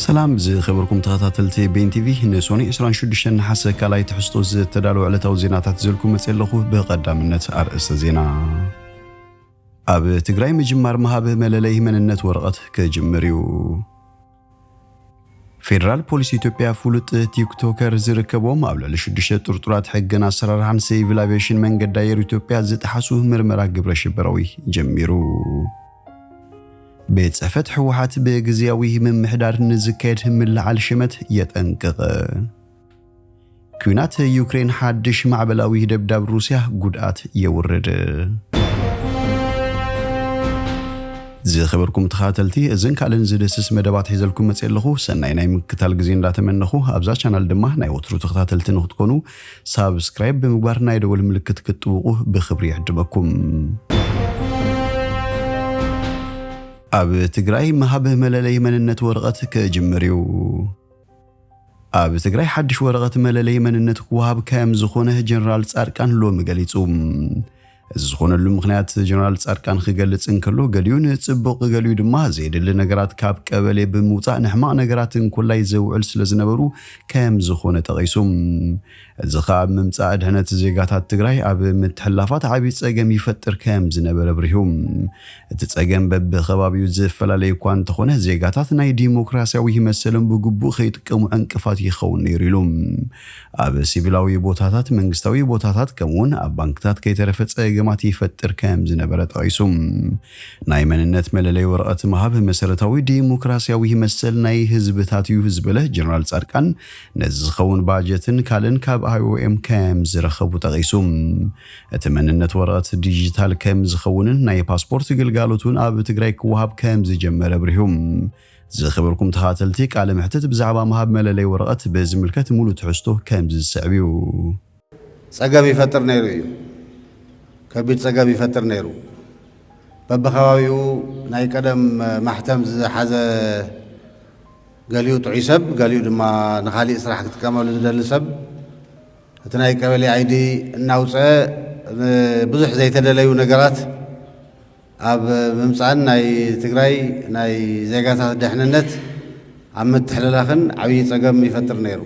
ሰላም ዝኸበርኩም ተኸታተልቲ ቤን ቲቪ፣ ንሶኒ ዕስራን ሽዱሽተን ነሓሰ ካልኣይ ትሕዝቶ ዝተዳለወ ዕለታዊ ዜናታት ዘልኩም መፅእ ኣለኹ። ብቐዳምነት ኣርእስተ ዜና። ኣብ ትግራይ ምጅማር ምሃብ መለለይ መንነት ወረቐት ክጅምር እዩ። ፌደራል ፖሊስ ኢትዮጵያ ፍሉጥ ቲክቶከር ዝርከቦም ኣብ ልዕሊ ሽዱሽተ ጥርጡራት ሕግን ኣሰራርሓን ሲቪል ኣቪዬሽን መንገዲ ኣየር ኢትዮጵያ ዝጠሓሱ ምርመራ ግብረ ሽበራዊ ጀሚሩ። ቤት ጽሕፈት ህወሓት ብግዝያዊ ምምሕዳር ንዝካየድ ምልዓል ሽመት የጠንቅቕ። ኲናት ዩክሬን ሓድሽ ማዕበላዊ ደብዳብ ሩስያ ጉድኣት የውርድ። ዝኸበርኩም ተኸታተልቲ፣ እዝን ካልእን ዝድህስስ መደባት ሒዘልኩም መፅእ ኣለኹ። ሰናይ ናይ ምክታል ግዜ እንዳተመነኹ፣ ኣብዛ ቻናል ድማ ናይ ወትሩ ተኸታተልቲ ንክትኮኑ ሳብስክራይብ ብምግባር ናይ ደወል ምልክት ክትጥውቑ ብኽብሪ ይዕድመኩም። ኣብ ትግራይ ምሃብ መለለይ መንነት ወረቐት ክጅምር እዩ። ኣብ ትግራይ ሓድሽ ወረቐት መለለይ መንነት ክወሃብ ከም ዝኾነ ጀነራል ጻድቃን ሎሚ ገሊጹ። እዚ ዝኾነሉ ምኽንያት ጀነራል ጻድቃን ክገልጽ እንከሎ፣ ገሊኡ ንጽቡቕ፣ ገሊኡ ድማ ዘየድሊ ነገራት ካብ ቀበሌ ብምውጻእ ንሕማቕ ነገራት እንኮላይ ዘውዕል ስለ ዝነበሩ ከም ዝኾነ ጠቒሱ። እዚ ኸኣ ኣብ ምምጻእ ድሕነት ዜጋታት ትግራይ ኣብ ምትሕልላፋት ዓብዪ ጸገም ይፈጥር ከም ዝነበረ ኣብሪሁ። እቲ ጸገም በብኸባቢኡ ዝፈላለ እኳ እንተኾነ፣ ዜጋታት ናይ ዲሞክራሲያዊ መሰሎም ብግቡእ ከይጥቀሙ ዕንቅፋት ይኸውን ነይሩ ኢሉ። ኣብ ሲቪላዊ ቦታታት፣ መንግስታዊ ቦታታት፣ ከምኡውን ኣብ ባንክታት ከይተረፈ ጸገማት ይፈጥር ከም ዝነበረ ጠቒሱ። ናይ መንነት መለለይ ወረቐት ምሃብ መሰረታዊ ዲሞክራሲያዊ መሰል ናይ ህዝብታት እዩ ዝበለ ጀነራል ጻድቃን፣ ነዚ ዝኸውን ባጀትን ካልእን ካብ ኣይኦኤም ከም ዝረኸቡ ጠቒሱ። እቲ መንነት ወረቐት ዲጂታል ከም ዝኸውንን ናይ ፓስፖርት ግልጋሎት እውን ኣብ ትግራይ ክወሃብ ከም ዝጀመረ ኣብሪሁ። ዝኸበርኩም ተኸታተልቲ፣ ቃለ መሕትት ብዛዕባ ምሃብ መለለይ ወረቐት ብዝምልከት ሙሉእ ትሕዝቶ ከም ዝስዕብ እዩ። ጸገም ይፈጥር ነይሩ እዩ። ከቢድ ጸገም ይፈጥር ነይሩ። በብኸባቢኡ ናይ ቀደም ማሕተም ዝሓዘ፣ ገሊኡ ጥዑይ ሰብ፣ ገሊኡ ድማ ንኻሊእ ስራሕ ክጥቀመሉ ዝደሊ ሰብ፣ እቲ ናይ ቀበሌ ኣይዲ እናውፀአ ብዙሕ ዘይተደለዩ ነገራት ኣብ ምምፃእን ናይ ትግራይ ናይ ዜጋታት ደሕንነት ኣብ ምትሕልላኽን ዓብዪ ጸገም ይፈጥር ነይሩ።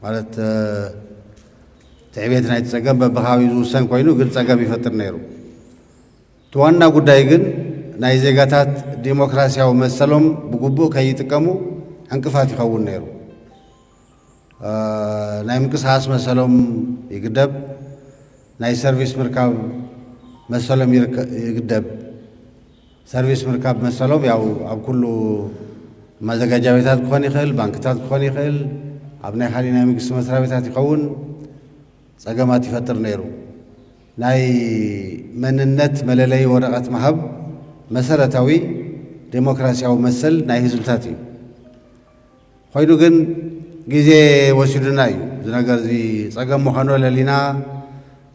ማለት፣ እ፣ ትዕቤት ናይቲ ጸገም በብኸባቢኡ ዝውሰን ኮይኑ፣ ግን ጸገም ይፈጥር ነይሩ። እቲ ዋና ጉዳይ ግን ናይ ዜጋታት ዲሞክራሲያዊ መሰሎም ብግቡእ ከይጥቀሙ ዕንቅፋት ይኸውን ነይሩ። እ፣ ናይ ምንቅስቓስ መሰሎም ይግደብ፣ ናይ ሰርቪስ ምርካብ መሰሎም ይርከ-፣ ይግደብ። ሰርቪስ ምርካብ መሰሎም ያው ኣብ ኩሉ መዘጋጃ ቤታት ክኾን ይኽእል፣ ባንክታት ክኾን ይኽእል፣ ኣብ ናይ ካሊእ ናይ መንግስቲ መስሪያ ቤታት ይኸውን፣ ጸገማት ይፈጥር ነይሩ። ናይ መንነት መለለዪ ወረቐት ምሃብ መሰረታዊ ዴሞክራሲያዊ መሰል ናይ ህዝብታት እዩ። ኮይኑ ግን ግዜ ወሲዱና እዩ። እዚ ነገር እዚ ጸገም ምዃኑ ለሊና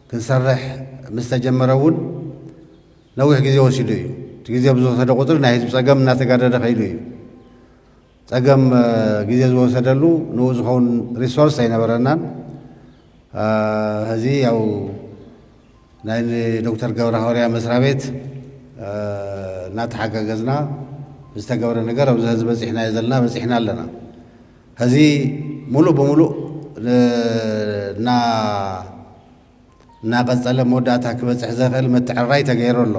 ክንሰርሕ ምስ ተጀመረ እውን ነዊሕ ግዜ ወሲዱ እዩ። እቲ ግዜ ብዝወሰደ ቁጽሪ ናይ ህዝቢ ጸገም እናተጋደደ ከይዱ እዩ። ጸገም፣ እ፣ ግዜ ዝወሰደሉ ንኡ ዝኸውን ሪሶርስ ኣይነበረናን። እ፣ ሕዚ ያው ናይ ዶክተር ገብረ ሃዋርያ መስሪያ ቤት፣ እ፣ እናተሓጋገዝና ዝተገብረ ነገር ኣብዚ ሕዚ በጺሕናዮ ዘለና፣ በጺሕና ኣለና። ሕዚ ሙሉእ ብሙሉእ ን-፣ እና-፣ እናቐጸለ መወዳእታ ክበጽሕ ዘኽእል ምትዕርራይ ተገይሩ ኣሎ።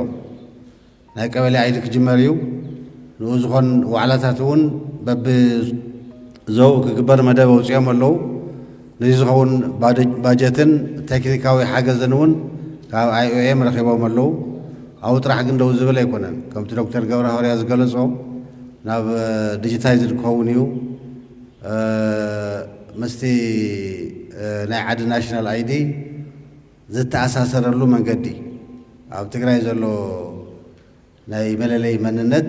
ናይ ቀበሌ ኣይዲ ክጅመር እዩ። ንኡ ዝኾን ዋዕላታት እውን በብዞባኡ ክግበር መደብ ኣውጺኦም ኣለዉ። ነዚ ዝኸውን ባጀ-፣ ባጀትን ቴክኒካዊ ሓገዝን እውን ካብ ኣይ ኦ ኤም ረኺቦም ኣለዉ። ኣብኡ ጥራሕ ግን ደው ዝብል ኣይኮነን። ከምቲ ዶክተር ገብረ ሃዋርያ ዝገለጾ፣ ናብ ዲጂታይዝድ ክኸውን እዩ። እ፣ ምስቲ፣ እ፣ ናይ ዓዲ ናሽናል ኣይዲ ዝተኣሳሰረሉ መንገዲ፣ ኣብ ትግራይ ዘሎ ናይ መለለይ መንነት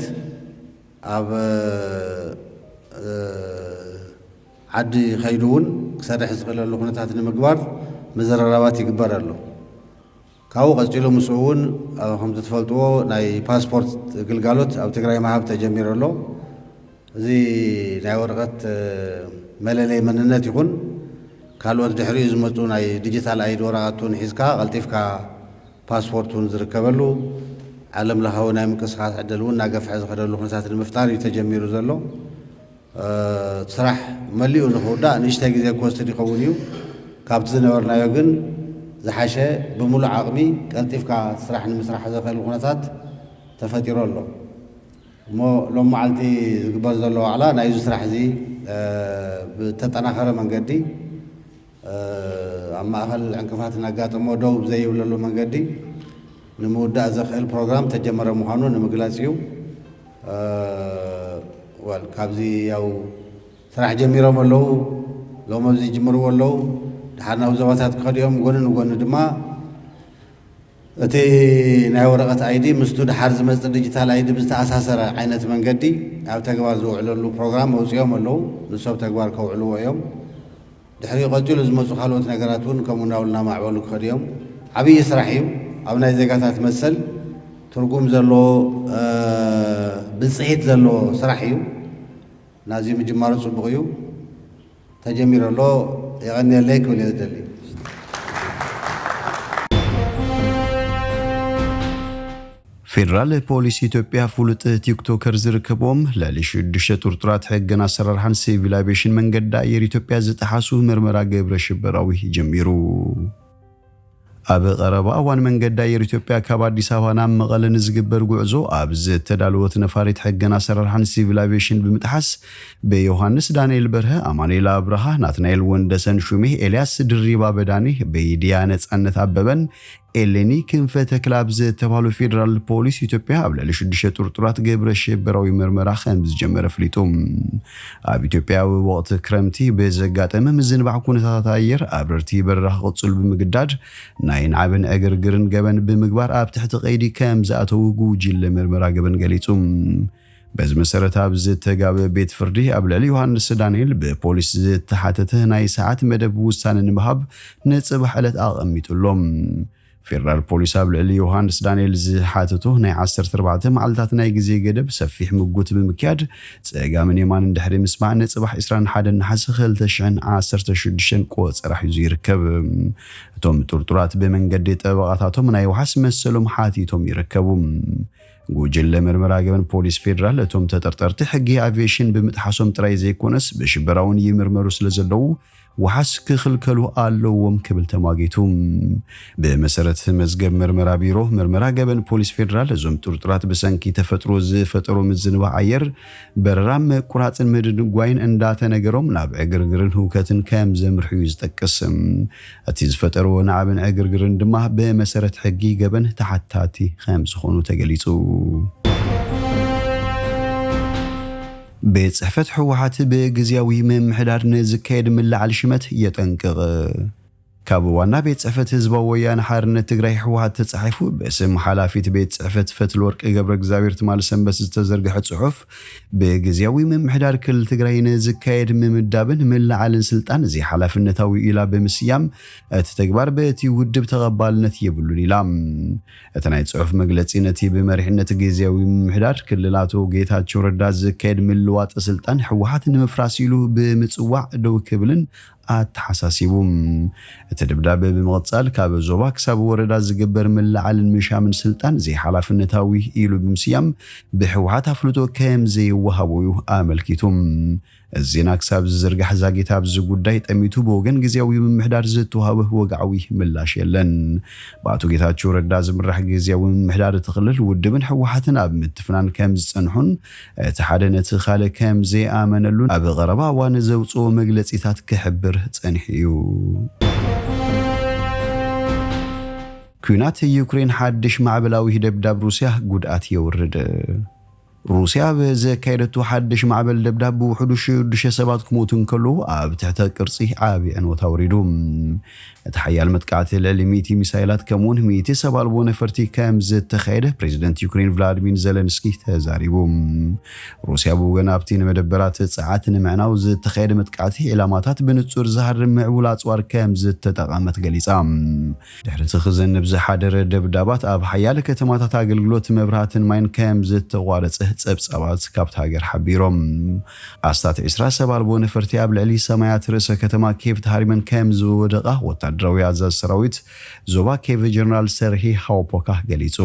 ኣብ፣ እ፣ ዓዲ ከይዱ እውን ክሰርሕ ዝኽእለሉ ኩነታት ንምግባር ምዝርራባት ይግበር ኣሎ። ካብኡ ቀጺሉ ምስኡ እውን፣ እ፣ ከምቲ ትፈልጥዎ ናይ ፓስፖርት ግልጋሎት ኣብ ትግራይ ምሃብ ተጀሚሩ ኣሎ። እዚ ናይ ወረቐት፣ እ፣ መለለይ መንነት ይኹን ካልኦት ድሕሪኡ ዝመጹ ናይ ዲጂታል ኣይዲ ወረቐት እውን ሒዝካ ቀልጢፍካ ፓስፖርት እውን ዝርከበሉ ዓለም ለኻዊ ናይ ምንቅስቓስ ዕድል እውን እናገፍሐ ዝኸደሉ ኩነታት ንምፍጣር እዩ ተጀሚሩ ዘሎ። ስራሕ መሊኡ ንኽውዳእ ንእሽተይ ግዜ ክወስድ ይኸውን እዩ። ካብቲ ዝነበርናዮ ግን ዝሓሸ፣ ብምሉእ ዓቕሚ ቀልጢፍካ ስራሕ ንምስራሕ ዘኽእል ኩነታት ተፈጢሩ ኣሎ። እሞ ሎም መዓልቲ ዝግበር ዘሎ ዋዕላ ናይዚ ስራሕ እዚ ብተጠናኸረ መንገዲ ኣብ ማእኸል ዕንቅፋት እናጋጠሞ ደው ብዘይብለሉ መንገዲ ንምውዳእ ዘኽእል ፕሮግራም ተጀመረ ምዃኑ ንምግላጽ እዩ። ወል ካብዚ ያው ስራሕ ጀሚሮም ኣለዉ። ሎም ኣብዚ ይጅምርዎ ኣለዉ። ድሓር ናብ ዞባታት ክኸዱ እዮም። ጎኒ ንጎኒ ድማ እቲ ናይ ወረቐት ኣይዲ ምስቱ ድሓር ዝመጽእ ዲጂታል ኣይዲ ብዝተኣሳሰረ ዓይነት መንገዲ ኣብ ተግባር ዝውዕለሉ ፕሮግራም ኣውጺኦም ኣለዉ። ንሱ ኣብ ተግባር ከውዕልዎ እዮም። ድሕሪኡ ቀጺሉ ዝመጹ ካልኦት ነገራት እውን ከምኡ እንዳበሉ እናማዕበሉ ክኸዱ እዮም። ዓብዪ ስራሕ እዩ። ኣብ ናይ ዜጋታት መሰል ትርጉም ዘለዎ ብፅሒት ዘለዎ ስራሕ እዩ። ናዚ ምጅማሩ ፅቡቕ እዩ። ተጀሚሩ ኣሎ። የቐንየለይ ክብል እየ ዝደሊ። ፌደራል ፖሊስ ኢትዮጵያ ፍሉጥ ቲክቶከር ዝርከብዎም ልዕሊ ሽዱሽተ ጥርጡራት ሕግን ኣሰራርሓን ሲቪል ኣቪዬሽን መንገዲ ኣየር ኢትዮጵያ ዝጠሓሱ ምርመራ ግብረ ሽበራዊ ጀሚሩ። ኣብ ቀረባ እዋን መንገዲ ኣየር ኢትዮጵያ ካብ ኣዲስ ኣበባ ናብ መቐለ ንዝግበር ጉዕዞ ኣብ ዝተዳለወት ነፋሪት ሕግን ኣሰራርሓን ሲቪል ኣቪዬሽን ብምጥሓስ ብዮሃንስ ዳንኤል በርሀ፣ ኣማኑኤል ኣብርሃ፣ ናትናኤል ወንደሰን ሹሜ፣ ኤልያስ ድሪባ በዳኒ፣ በይድያ ነጻነት ኣበበን ኤሌኒ ክንፈ ተክለኣብ ዝተባህሉ ፌደራል ፖሊስ ኢትዮጵያ ኣብ ልዕሊ ሽዱሽተ ጥርጡራት ግብረ ሽበራዊ ምርመራ ከም ዝጀመረ ኣፍሊጡ። ኣብ ኢትዮጵያ ኣብ ወቕቲ ክረምቲ ብዘጋጠመ ምዝንባዕ ኩነታት ኣየር ኣብረርቲ በረራ ክቕጽሉ ብምግዳድ ናይ ናዕብን ዕግርግርን ገበን ብምግባር ኣብ ትሕቲ ቀይዲ ከም ዝኣተዉ ጉጅለ ምርመራ ገበን ገሊጹ። በዚ መሰረት ኣብ ዝተጋበ ቤት ፍርዲ ኣብ ልዕሊ ዮሃንስ ዳንኤል ብፖሊስ ዝተሓተተ ናይ ሰዓት መደብ ውሳነ ንምሃብ ንጽባሕ ዕለት ኣቐሚጡ ኣሎ። ፌደራል ፖሊስ ኣብ ልዕሊ ዮሃንስ ዳንኤል ዝሓተቶ ናይ ዓሰርተ ኣርባዕተ መዓልታት ናይ ግዜ ገደብ ሰፊሕ ምጉት ብምክያድ ጸጋምን የማንን ድሕሪ ምስማዕ ንጽባሕ ዕስራን ሓደን ነሓሰ ክልተ ሽሕን ዓሰርተ ሽዱሽተን ቆጸራ ሒዙ ይርከብ። እቶም ጥርጡራት ብመንገዲ ጠበቓታቶም ናይ ዋሕስ መሰሎም ሓቲቶም ይርከቡ። ጉጅለ ምርመራ ገበን ፖሊስ ፌደራል እቶም ተጠርጠርቲ ሕጊ ኣቪዬሽን ብምጥሓሶም ጥራይ ዘይኮነስ ብሽበራ እውን ይምርመሩ ስለ ዘለዉ ዋሕስ ክኽልከሉ ኣለዎም ክብል ተማጊቱ። ብመሰረት መዝገብ ምርመራ ቢሮ ምርመራ ገበን ፖሊስ ፌደራል እዞም ጥርጡራት ብሰንኪ ተፈጥሮ ዝፈጠሮ ምዝንባዕ ኣየር በረራ ምቁራፅን ምድንጓይን እንዳተነገሮም ናብ ዕግርግርን ህውከትን ከም ዘምርሑ እዩ ዝጠቅስ። እቲ ዝፈጠርዎ ናዕብን ዕግርግርን ድማ ብመሰረት ሕጊ ገበን ተሓታቲ ከም ዝኾኑ ተገሊፁ። ቤት ፅሕፈት ህወሓት ብግዝያዊ ምምሕዳር ንዝካየድ ምልዓል ሽመት የጠንቅቕ። ካብ ዋና ቤት ፅሕፈት ህዝባዊ ወያነ ሓርነት ትግራይ ህወሓት ተፃሒፉ ብስም ሓላፊት ቤት ፅሕፈት ፈትለወርቅ ገብረ እግዚኣብሔር ትማል ሰንበት ዝተዘርግሐ ፅሑፍ ብግዝያዊ ምምሕዳር ክልል ትግራይ ንዝካየድ ምምዳብን ምልዓልን ስልጣን ዘይሓላፍነታዊ ኢላ ብምስያም እቲ ተግባር በቲ ውድብ ተቐባልነት የብሉን ኢላ። እቲ ናይ ፅሑፍ መግለፂ ነቲ ብመሪሕነት ግዝያዊ ምምሕዳር ክልል ኣቶ ጌታቸው ረዳ ዝካየድ ምልዋጥ ስልጣን ህወሓት ንምፍራስ ኢሉ ብምፅዋዕ ደው ክብልን ኣተሓሳሲቡ። እቲ ደብዳበ ብምቕጻል ካብ ዞባ ክሳብ ወረዳ ዝግበር ምልዓልን ምሻምን ስልጣን ዘይሓላፍነታዊ ኢሉ ብምስያም ብህወሓት ኣፍልጦ ከም ዘይወሃቦ እዩ ኣመልኪቱ። እዚ ዜና ክሳብ ዝዝርጋሕ ዛጊት ኣብዚ ጉዳይ ጠሚቱ ብወገን ግዝያዊ ምምሕዳር ዝተዋህበ ወግዓዊ ምላሽ የለን። ብኣቶ ጌታቸው ረዳ ዝምራሕ ግዝያዊ ምምሕዳር እቲ ክልል ውድብን ህወሓትን ኣብ ምትፍናን ከም ዝጸንሑን እቲ ሓደ ነቲ ካልእ ከም ዘይኣመነሉን ኣብ ቀረባ እዋን ዘውፅኦ መግለፂታት ክሕብር ጸኒሑ እዩ። ኲናት ዩክሬን ሓድሽ ማዕበላዊ ደብዳብ ሩስያ ጉድኣት የውርድ። ሩስያ ኣብ ዘካየደቶ ሓድሽ ማዕበል ደብዳብ ብውሕዱ ሽዱሽተ ሰባት ክሞቱ እንከለዉ ኣብ ትሕተ ቅርጺ ዓቢ ዕንወት ኣውሪዱ። እቲ ሓያል መጥቃዕቲ ልዕሊ ሚእቲ ሚሳይላት ከምኡውን ሚእቲ ሰብ ኣልቦ ነፈርቲ ከም ዝተኻየደ ፕሬዚደንት ዩክሬን ቭላድሚር ዘለንስኪ ተዛሪቡ። ሩስያ ብወገን ኣብቲ ንመደበራት ጸዓት ንምዕናው ዝተኻየደ መጥቃዕቲ ዒላማታት ብንጹር ዝሃርም ምዕቡል ኣጽዋር ከም ዝተጠቐመት ገሊጻ። ድሕሪ እቲ ክዘንብ ዝሓደረ ደብዳባት ኣብ ሓያለ ከተማታት ኣገልግሎት መብራህትን ማይን ከም ዝተቋረጸ ጸብጻባት ካብታ ሃገር ሓቢሮም። ኣስታት ዕስራ ሰብ ኣልቦ ነፈርቲ ኣብ ልዕሊ ሰማያት ርእሰ ከተማ ኬቭ ተሃሪመን ከም ዝወደቓ ወታደራዊ ኣዛዚ ሰራዊት ዞባ ኬቭ ጀነራል ሰርሂ ሃውፖካ ገሊጹ።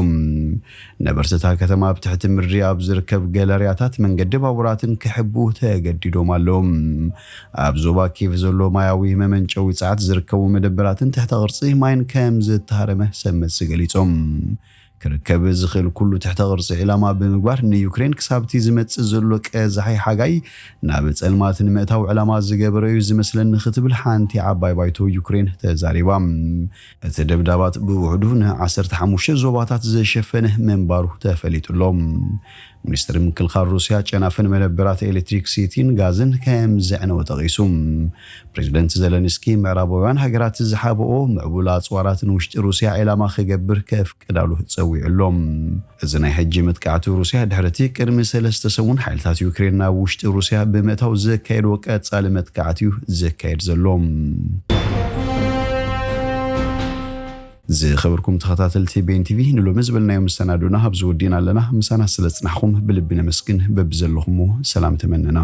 ነበርቲ እታ ከተማ ኣብ ትሕቲ ምድሪ ኣብ ዝርከብ ገለርያታት መንገዲ ባቡራትን ክሕቡ ተገዲዶም ኣለዉ። ኣብ ዞባ ኬቭ ዘሎ ማያዊ መመንጨዊ ጸዓት ዝርከቡ መደበራትን ትሕተ ቅርጺ ማይን ከም ዝተሃረመ ሰብ መዚ ገሊጾም። ክርከብ ዝኽእል ኩሉ ትሕተ ቅርጺ ዕላማ ብምግባር ንዩክሬን ክሳብቲ ዝመጽእ ዘሎ ቀዛሒ ሓጋይ ናብ ጸልማት ንምእታው ዕላማ ዝገበረ እዩ ዝመስለኒ ክትብል ሓንቲ ዓባይ ባይቶ ዩክሬን ተዛሪባ። እቲ ደብዳባት ብውሕዱ ን ዓሰርተ ሓሙሽተ ዞባታት ዝሸፈነ ምንባሩ ተፈሊጡ ኣሎ። ሚኒስትሪ ምክልኻል ሩስያ ጨናፍን መደበራት ኤሌክትሪክሲቲን ጋዝን ከም ዘዕነወ ጠቒሱ። ፕሬዚደንት ዘለንስኪ ምዕራባውያን ሃገራት ዝሓብኦ ምዕቡል ኣጽዋራት ንውሽጢ ሩስያ ዒላማ ክገብር ከፍቅዳሉ ጸዊዑ ኣሎ። እዚ ናይ ሕጂ መጥቃዕቲ ሩስያ ድሕርቲ ቅድሚ ሰለስተ ሰሙን ሓይልታት ዩክሬን ናብ ውሽጢ ሩስያ ብምእታው ዘካየድዎ ቀጻሊ መጥቃዕቲ እዩ ዘካየድ ዘሎ። ዝኸበርኩም ተኸታተልቲ ቤን ቲቪ፣ ንሎሚ ዝበልናዮ መሰናዶና ኣብዚ ወዲእና ኣለና። ምሳና ስለ ጽናሕኩም ብልቢ ነመስግን። በብዘለኹሞ ሰላም ተመነና።